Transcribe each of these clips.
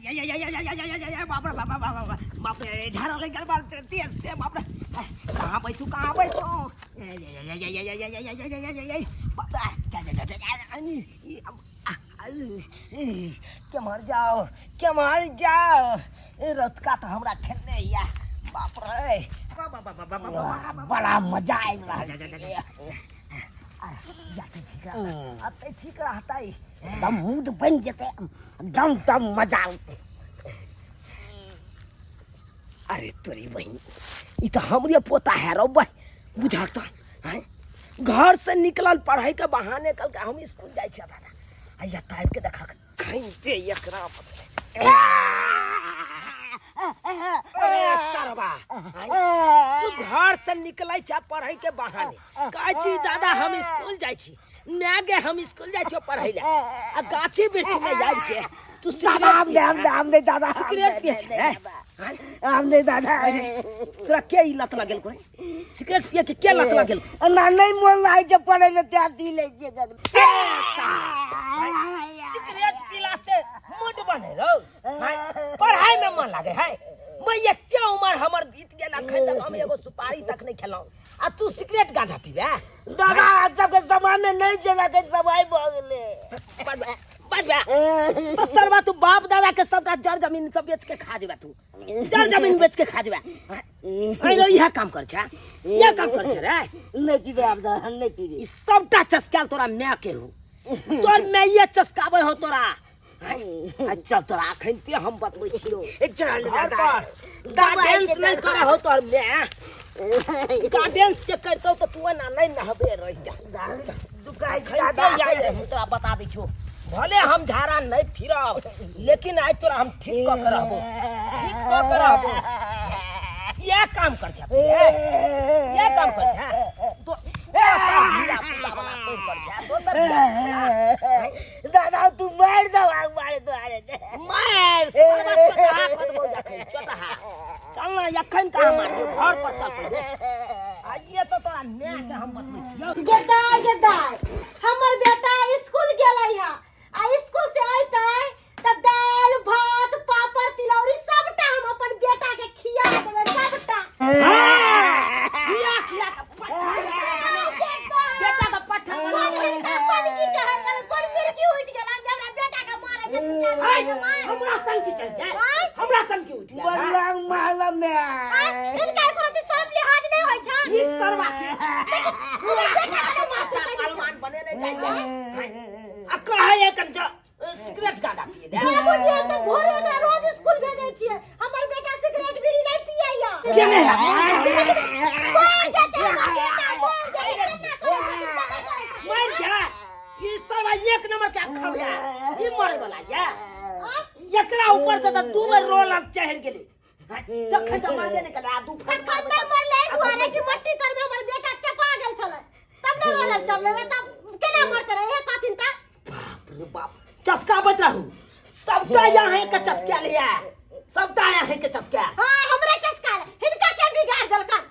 बाप रे बाप बाप बाप रे झाड़ा लग गेल बाप रे तेज से बाप रे कहाँ बैसू कहाँ बैसू केम्हर जाओ केम्हर जाओ रतका तऽ हमरा खेलने या बाप रे बड़ा मजा आबि रहल छै अते ठीक रहतै एकदम मूड बनि जेतै एकदम दम मजा औतै अरे तोरी बहिन ई तऽ हमरे पोता है रौ बह बुझक तऽ हैं घर से निकलल पढ़ाई के बहाने कल हम स्कूल जाइ छियै दादा आ एतऽ आबि के देखक खैते एकरा अरे सरबा तू घर से निकलै छै पढ़ै के बहाने कहै छी दादा हम स्कूल जाइ छी माय गे हम स्कूल जाइ छियो पढ़ै ले आ गाछी वृक्ष में जाइ के तू दादा हम सिगरेट नहीं हम नहीं हम नहीं दादा सिगरेट पिए छै रे? हम नहीं दादा तोरा के ई लत लगेल कोई सिगरेट पिए के के लत लगेल ना नहीं मोन लागै छै पढ़ै में त्याग दी लै छियै सिगरेट पीला से मूड बने रहो पढ़ाई में मन लागे है मैं एते उम्र हमर बीत गेल अखन तक हम एगो सुपारी तक नहीं खेलहुँ आ तू सिगरेट गांजा पीबे दादा सबके समय में नहीं चला के समय भऽ गेलै बजबे बजबे तो सरवा तू बाप दादा के सबटा जड़ जमीन सब बेच के खा जेबे तू जड़ जमीन बेच के खा जेबे अरे इएह काम कर छै इएह काम कर छै रे नहीं पीबे आब दादा नहीं पीबे ई सबटा चस्काल तोरा माय के हो तोर माय चस्काबै हो तोरा आ चल तोरा अखन ते हम बतबै छियौ चल घर दादा पर गार्डेंस नहि करे हो तोर माय गार्डेंस जे करतौ तऽ तू एना नहि नहबे रहि जा दुखाइ छै अखन दादा ते आइ रही तोरा बता दै छियौ भले हम झाड़ा नहि फिरब लेकिन आइ तोरा हम ठीक कऽ के रहबो ठीक कऽ के रहबो इएह काम कर छै इएह काम कर छै तो धिया पुता वाला कोन कर छै दोसर धिया दादा तू मार दवा मारे दुआरे मार सरवा चटहा कऽ देबौ जखन चटहा चल ना एखन कहाँ मारबौ घर पर चल पहिले आइए तऽ तोरा माय के हम बतबै छियौ गेदाय गेदाय हमर बेटा स्कूल गेलै हा आ स्कूल से अयतै तऽ दालि भात पापड़ तिलौरी सबटा हम अपन बेटा के खिया देबै सबटा खिया खिया के पट्ठा बेटा के पट्ठा कोन हिनका सनकी चढ़ल गेलै कोन मिर्गी उठि गेलै जे हमरा बेटा के मारै छै तीन चारि हाय, के मार हमरा संग की चल जाए आँय? हमरा संग की उठ गया बदलांग मारला में आँय, हिनका एको रत्ती शर्म लिहाज नहि होइ छनि ई सरवा के हमर बेटा के मारतै पहलवान बनेने जाइ छै आ कहै है कन सिगरेट गाजा पिए दे बाबूजी हम तऽ भोरे एकरा रोज स्कूल भेजै छियै हमर बेटा सिगरेट बीड़ी नहि पियैया के नहि है मर जेतै हमर बेटा मर जेतै केना करै छथिन केना करै छथिन मर जा ई सब एक नंबर के खबिया ई मरे वाला या एकरा ऊपर से तऽ दू बेर रोल चढ़ गेलै तखन तऽ मरबे नहि केलै आ दू फट तखन नहि मरलै एहि दुआरे कि मट्टी तर में हमर बेटा चपा गेल छलै तब नहि रोलल चढ़लै तब केना मरते रहे हे कहथिन तऽ बाप रे बाप चस्काबैत रहू सबटा यहाँ के चस्का लिया सबटा यहाँ के चस्का हाँ हमरे चस्का ले हिनका के बिगाड़ देलकन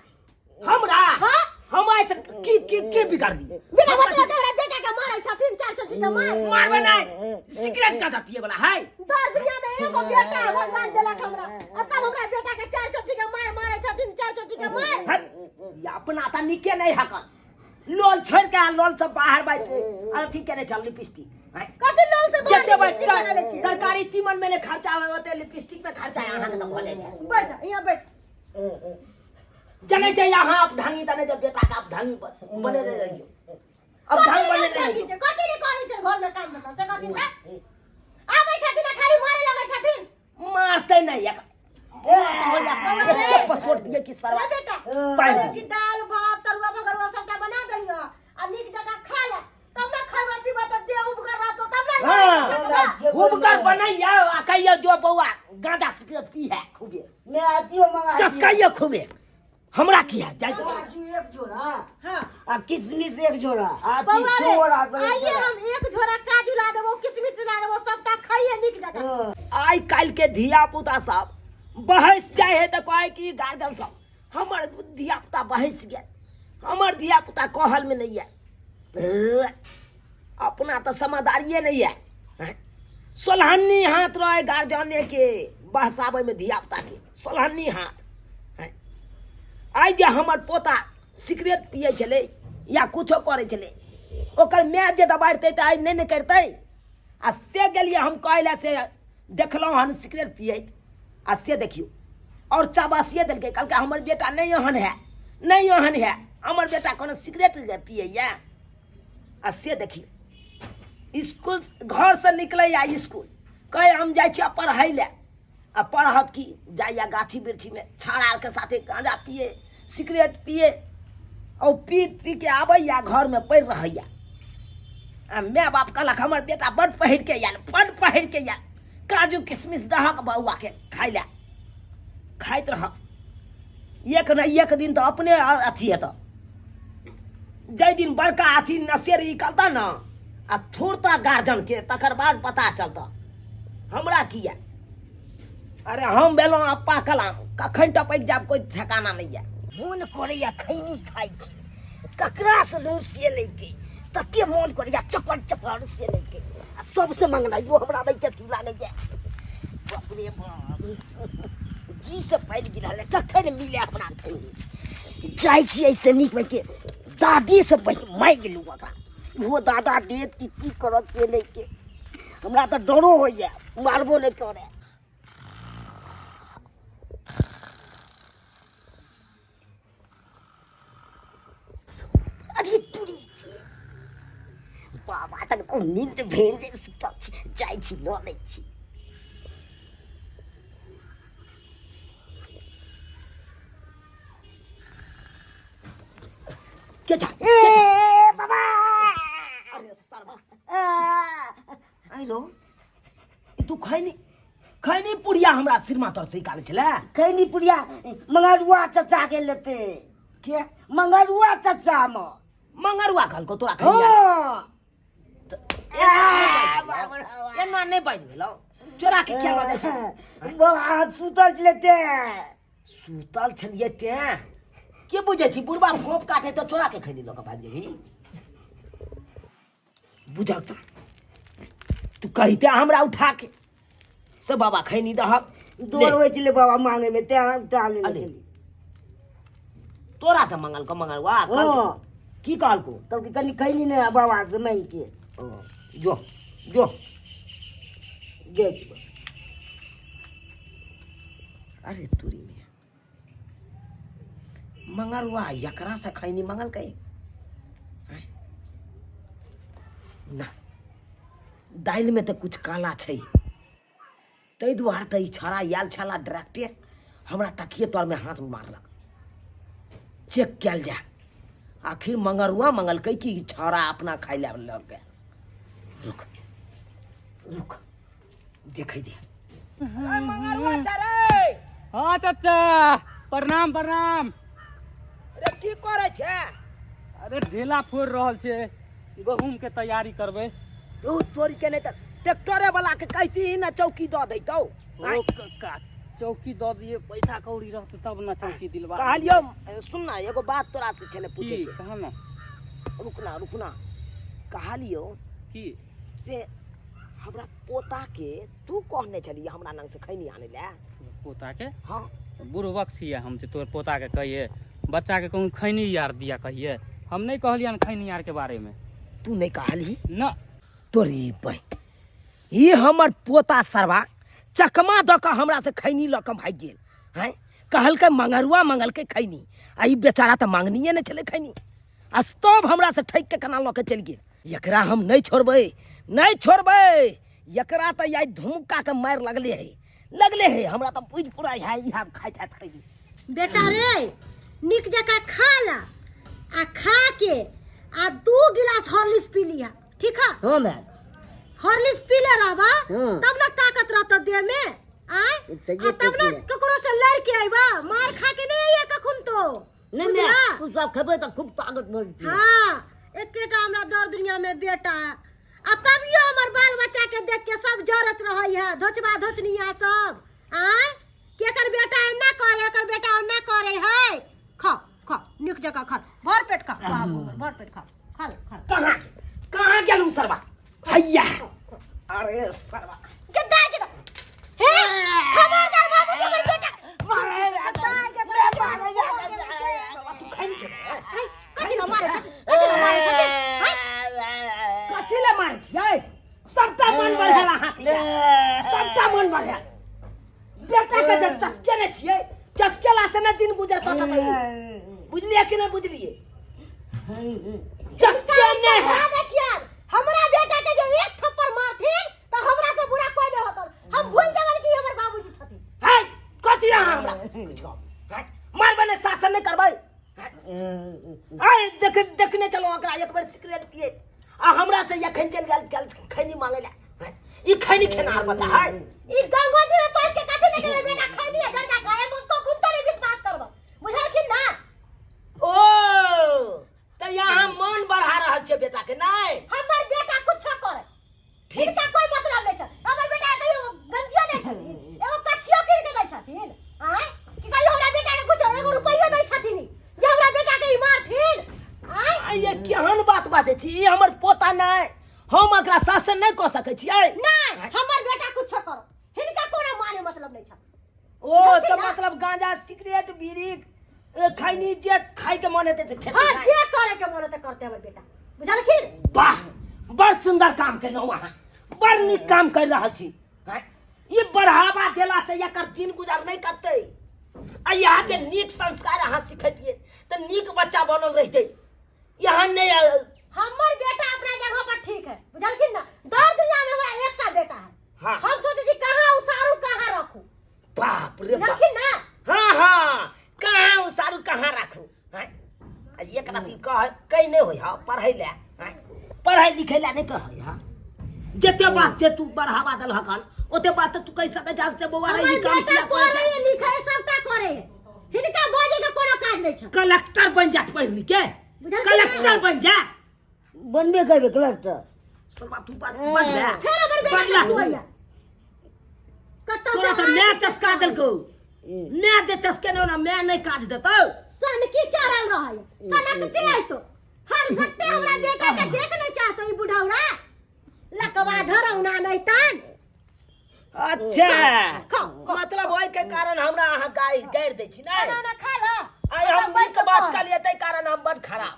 हमरा हाँ? हम आइ तक की की की बिगाड़ दी बिना मतलब के हमरा बेटा के मारै छथिन चार चोटी के मार मारबे नहीं सिगरेट गांजा पिए वाला है दर दुनिया में एगो बेटा है भगवान देलक हमरा आ तब हमरा बेटा के चार चोटी के मार मारै छथिन चार चोटी के मार हट, ये अपना त निके नहीं हकन लोल छोड़ के आ लोल से बाहर बैठ अथी केने चल लिपस्टिक हैं? कथी लोल से बाहर जते लिपस्टिक बना लै छियै? तरकारी तीमन में ने खर्चा होय ओते लिपस्टिक में खर्चा अहाँ के तऽ भऽ जाइ छै बैठ यहाँ बैठ जनै छै यहाँ आप ढंगी तने जब बेटा के आप ढंगी बने रहे रहियो अब ढंग बने रहे कथी रहियो कथी नहि करै छै घर में काम धंधा से कथी तऽ आबै छथिन आ खाली मारे लगै छथिन मारते नहीं एक पसोट दिए कि सरवा रे बेटा पानि कहलियै कि दालि भात तरुआ भगरुआ सबटा बना देलियै आ नीक जकाँ खा ले तब ने खैबा पीबा तऽ देह उबगर रहतौ तब ने हाँ। सकबा उपकर बनैया आ कहियो जो बौआ गांजा सिगरेट पी है खूबे मैं आती हूँ मंगा चस्काइयो खूबे हमरा की है जाय दो। काजू एक जोड़ा हाँ आ किशमिश एक जोड़ा आ बौआ रे छोड़ा सब एक आइए जोड़ा। हम एक झोरा काजू ला देबो किशमिश ला देबो सबटा खाइए नीक जकाँ हाँ। आइ काल्हि के धिया पुता सब बहस जाइ है तऽ कहै कि गार्जियन सब हमर धिया पुता बहस गेल हमर धिया पुता कहल में नहीं है अपना तऽ समझदारिये नहीं है हैं? सोलहन्नी हाथ रहे गार्जियने के बहसाबै में धिया पुता के सोलहन्नी हाथ। आइ जे हमर पोता सिगरेट पियै छलै या कुछो करै छलै, ओकर माय जे दबाड़तै तऽ आइ नहि ने करतै। आ से गेलियै हम कहै लए, से देखलहुँ हन सिगरेट पियैत, आ से देखियौ आओर चाबासिए देलकै, कहलकै हमर बेटा नहि ओहन है, नहि ओहन है, हमर बेटा कोनो सिगरेट पियैए। आ से देखियौ इसकुल घरसँ निकलैए इसकुल, कहै हम जाइ छियै पढ़ै लए, आ पढ़त की जाइए गाछी वृक्षीमे छाड़ा आरके साथे गाँजा पिए, सिगरेट पिए, और पी पी के आबैया घरमे पड़ि रहैया। आ माय बाप कहलक हमर बेटा बड्ड पहिरके आयल, बड्ड पहिरके आयल, काजू किशमिश दहक बौआके खाइ लए, खाइत रह। एक ने एक दिन तऽ अपने अथी हेतऽ, जाहि दिन बड़का अथी नशेर निकलतऽ ने आ थोड़ता गार्जनके, तकर बाद पता चलतऽ हमरा किया। अरे हम भेलहुँ अप्पा कलाम, कखन टपकि जायब कोइ ठेकाना नहि यऽ। मोन करैया खैनी खाइ छी, ककरासँ लूँ से लैके, तते मोन करैया चपर चपर से लैके, आ सबसँ मंगनाइयो हमरा नहि अथी लागैया। बाप रे बाप, जी से फैल गेल हले, कखन मिले अपना खैनी। जाइ छी एहिसँ नीक के दादीसँ मागि लू ओकरा, ओहो दादा देत कि की करत से लैके। हमरा तऽ डरो होइया, मारबो नहि करे। अरे तुरी के बाबा तक तो नींद भेल जे सुतल छी, जाइ छी लऽ लै छी। के जा ए बाबा, अरे सरवा आइ रो, ई तू खैनी खैनी पुड़िया हमरा सिरमा तर से निकालै छलै। खैनी पुड़िया मंगरुआ चचा के लेते। के मंगरुआ चचा म मंगरुआ कहलको तोरा खैनी? हाँ। एना नहि बाजि भेलौ, चोरा के किया लऽ जाइ छै? बाबा सुतल छलै ते। सुतल छलियै तें के बुझै छी, बुढ़बा फोप काटे तऽ चोरा के खैनी लऽ कऽ भागि जेबही। बुझक तऽ तू कहिते हमरा उठा के से बाबा खैनी दहक। डर होइ छलै बाबा मांगे में, तें उठा लेने अरे। छलियै। तोरा से मंगल को मंगलवा? हाँ। की कहलको? कहलकै कनि खैनी ने बाबा से मांगि के। ओ, जो जो जाइ छी। अरे तुरी में मंगलवा एकरा से खैनी मंगलकै आँय? ना दालि में तऽ कुछ काला छै, ताहि दुआरे तऽ ई छौड़ा आयल छला डायरेक्टे हमरा तकिए तरमे हाथ मारलक। चेक कयल जाय आखिर मंगरुआ मंगलकै कि ई छौड़ा अपना खाइ लए ललकै। रुक रुक देखै दे। मंगरुआ छै रे। हाँ चाचा, प्रणाम प्रणाम। अरे की करै छै? अरे ढेला फोड़ रहल छै, गहूम के तैयारी करबै। दूध चोरी के नहि तऽ ट्रैक्टरे वाला के कहती ने चौकी दऽ दैतौ। ओ कक्का, चौकी दऽ दिए, पैसा कौड़ी रहतै तब ने चौकी दिलवा। कहलियौ सुन ना, एगो बात तोरा से छलै पूछे की के। कह ना। रुकना रुकना, कहलियौ की से हमरा पोता के तू कहने छलियै हमरा लग से खैनी आनै लए। पोता के? हाँ। बुढ़बक छियै हम जे तोर पोता के कहिए, बच्चा के कहूँ खैनी यार दिया कहिए? हम नहीं कहलियन खैनी यार के बारे में। तू नहीं कहलही? ना। तोरी बहिन, ई हमर पोता सरवा चकमा दऽ कऽ हमरा से खैनी लऽ कऽ भागि गेल। हैं, कहलकै मंगरुआ मंगलकै खैनी, आ ई बेचारा तऽ मांगनिए नहि छलै खैनी, आ तब हमरा से ठकि के केना लऽ के चलि गेल। एकरा हम नहि छोड़बै, नहि छोड़बै एकरा, तऽ आइ धुमका के मारि लगले है, लगले है। हमरा तऽ बुझि पूरा है इएह खाइत हैत खैनी। बेटा रे, नीक जकाँ खा ला, आ खा के आ 2 गिलास हॉर्लिक्स पी लिहा, ठीक है? हाँ मैम। हॉर्लिक्स पी ले रहबा हाँ। तब ना ताकत रहतो देह में। आय सही आ तब ना कहती है। ककरो से लड़ के आइबा, मार खा के नहीं आइया कखन तो। नहीं बुझला? मैं तू सब खेबै तऽ खूब ताकत मिलती। हाँ, एकेटा हमरा दर दुनिया में बेटा है, आ तभियो हमर बाल बच्चा के देख के सब जरत रहै है, धोचबा धोचनिया सब। आय केकर बेटा एना करे, एकर बेटा ओना करे है। खा खा नीक जकाँ खा, भर पेट खा बाबू, भर पेट खा, खा ले, खा ले। कहाँ कहाँ गेलू सरवा? हैया, अरे सरवा। पढ़े बेटा के जे चस्के ने छियै, चस्केला से ने दिन गुजर कटत है। बुझलियै कि नहि बुझलियै? चस्के ने है। बता दै छियन, हमरा बेटा के जे एक थप्पड़ मारथिन तऽ हमरा से बुरा कोई नहीं होतन। हम भूल जेबन कि हमर बाबूजी छथिन। है कथी अहाँ हमरा किछु कहब? हैं? मारबै ने, शासन नहि करबै? आइ देख, देखने चलो ओकरा एक बेर सिगरेट पिए आ हमरा से एखन चलि गेल चल खैनी मांगे ला। हैं? ई खैनी खेनार बच्चा है। ई गंगो जी में पैस के कथी लेके गेल बेटा खैनी है जरदा खाए, हम को गुंतो नहीं विश्वास करब, बुझलखिन ना? ओ तऽ यहाँ मन बढ़ा रहल छै बेटा के नहि? हमर बेटा कुछो करे, ठीक। हिनका कोई मतलब नहीं छै। हमर बेटा के कहियो गंजियो दै छथिन, एगो कछियो कीन के दै छथिन? आँय कि कहियो हमरा बेटा के कुछो एगो रुपैयो दै छथिन जे हमरा बेटा के ई मारथिन? आँय, आ ये केहन बात बाजै छी? ई हमर पोता नहि, हम एकरा शासन नहि कऽ सकै छियै? नहीं, हमर बेटा कुछो करो, हिनका कोनो माने मतलब नहीं छै। ओ तऽ मतलब गांजा, सिगरेट, बीड़ी, खैनी जे खाय के मन हेतै से खेतै। हाँ, नहि? जे करे के मन हेतै करते हमर बेटा, बुझलखिन? वाह, बड़ सुंदर काम केलहुँ अहाँ, बड़ नीक काम कर रहल छी। हैं? ई बढ़ावा देला से एकर दिन गुजर नहि करतै आ यहाँ जे नीक संस्कार अहाँ सिखैतियै तऽ नीक बच्चा बनल रहितै। यहाँ नहि हमर बेटा अपना जगह पर ठीक है, बुझलखिन ना? दर दुनिया में हमरा एकटा बेटा है। हाँ। हम सोचे छी कहाँ उसारू कहाँ रखू। बाप रे बाप। बुझलखिन ना? हाँ हाँ, कहाँ उसारू कहाँ राखू? हैं? आ एक राति कह कहि नहि होइ हँ पढ़ै लए, हैं? पढ़ै लिखै लए नहि कहै हँ। जते बात छै तू बढ़ावा देलहक हन, ओते बात तऽ तू कहि सकै छह से बौआ रे, ई हमर काम बेटा किया करै पढ़े छै? लिखे सबटा करे है, हिनका बजे के कोनो काज नहीं छै। कलेक्टर बनि जात पढ़ि लिख के। बुझलखिन ना? कलेक्टर बनि जा। बनबे करबै कलेक्टर। सरबा तू बात बजबे। फेर हमर बेटा बजला के तू। छुअइया कतौ तोरा से तऽ my चस्का देलकौ। My जे चस्के ने, ओना my नहि काज देतौ। सनकी चढ़ल रहै, सनकते आइतो हर सकते। हमरा बेटा के देख नहीं चाहतो ई बुढ़ौरा लकवा धरौना नहीं तन। अच्छा, खाओ, खाओ। मतलब ओहि के कारण हमरा अहाँ गाय गारि दै छी? खाना नहि ना खा ला। आइ हम नीक बात कहलियै ताहि कारण हम बड खराब,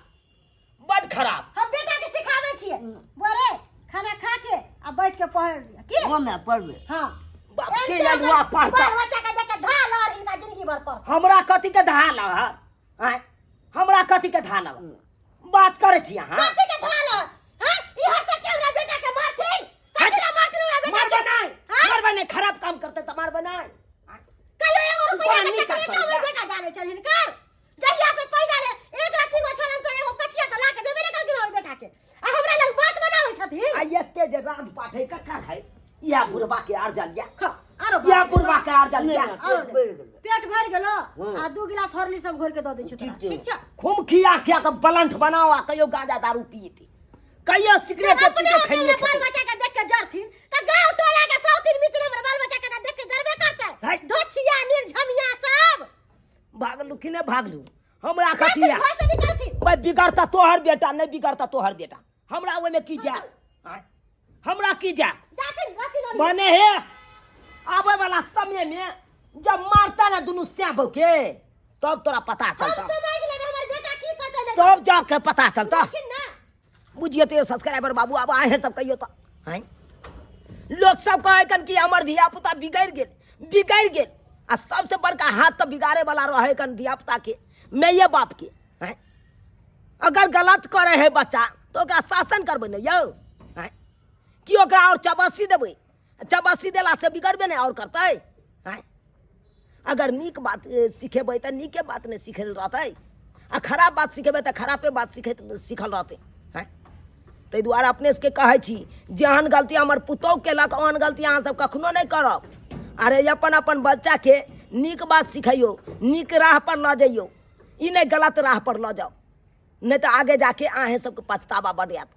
बड खराब। हम बेटा के सिखाबै छियै, बोरे खाना खा के आ बैठ के पढ़ लिया की। हँ माय, पढ़बै। हाँ। बाप के एते अगुआ हमर पढ़ता। बाल बच्चा के देख के धाल और हिनका जिंदगी भर पढ़ता। हमरा कथी के धा लग आँय? हमरा कथी के धा लग बात करै छी अहाँ? कथी के धाल? हां, ई हर सकते हमरा बेटा के मारथिन। कथी ला मारथिन हमरा बेटा मारबै के? नहि। हाँ? मारबै नहि, खराब काम करतै तऽ मारबै नहि। कहियो एगो रुपैया तोरा के नीक चकलेट करतै। हमर बेटा जाने छल हिनकर। जहिया से पैदा ले एक राति गो छलन से एगो कचिया त ला के देबे ने करथिन हमर बेटा के, आ हमरा लग बात बनाबै छथिन। आ एते जे राध पाठ है कक्का है, इएह बुढ़बा के अर्जल या। खा आरो। इएह बुढ़बा के अर्जल या। आरो पेट भरि गेलै। पेट भरि गेलो आ 2 गिलास हॉर्लिक्स हम घोरि के दऽ दै छियौ तोरा। ठीक छै। ठीक छै। खूब खिया खिया के बलंठ बनाओ आ कहियो गांजा दारू पियते, कहियो सिगरेट जब अपने पीते, होते खैनिये हमरा बाल खेते। बच्चा के देख के जरथिन त गांव टोला के सौतीन मित्र हमर बाल बच्चा के देख के जरबे करतै। है। धोछिया निर्झमिया सब। भागलू कि नहि भागलू? हमरा जाथिन, कथी या? घर से निकलथिन। भाई, बिगड़ता तोहर बेटा, नहि बिगड़ता तोहर बेटा, हमरा ओहिमे की जाय? आँय? हमरा की जाय? जाथिन, रहथिन ओहिमे। माने हे आबे वाला समय में जब मारता ना दुनू स्याह के, तब तोरा पता हम चलता। समझ लेबै हमर बेटा की करतै नहि। तब जाके पता चलता। बुझलखिन ना? बुझिए तो सब्सक्राइबर बाबू, आब अहें सब कहियो तो हैं लोग सब कहे कन कि हमर धिया पुता बिगड़ गेल, बिगड़ गेल। आ सबसे बड़का हाथ तो बिगाड़े वाला रहे कन धिया पुता के मैये बाप के हैं। अगर गलत करे है बच्चा तो ओकरा शासन करबै ने यौ? हैं कि ओकरा और चबसी देबै? चबसी देला से बिगड़बे ने और करतै? हैं, अगर नीक बात सिखेबै तऽ नीके बात ने सिखल रहतै, आ खराब बात सिखेबै तऽ खरापे बात सिखैत सिखल रहतै। हैं, ताहि दुआरे अपने सबके कहै छी, जेहन गलती हमर पुतोहु केलक ओहन गलती अहाँ सब कखनो नहि करब। अरे अपन अपन बच्चाके नीक बात सिखैयौ, नीक राह पर लऽ जइयौ, ई नहि गलत राह पर लऽ जाउ, नहि तऽ आगे जाके अहें सबके पछतावा बड आयत।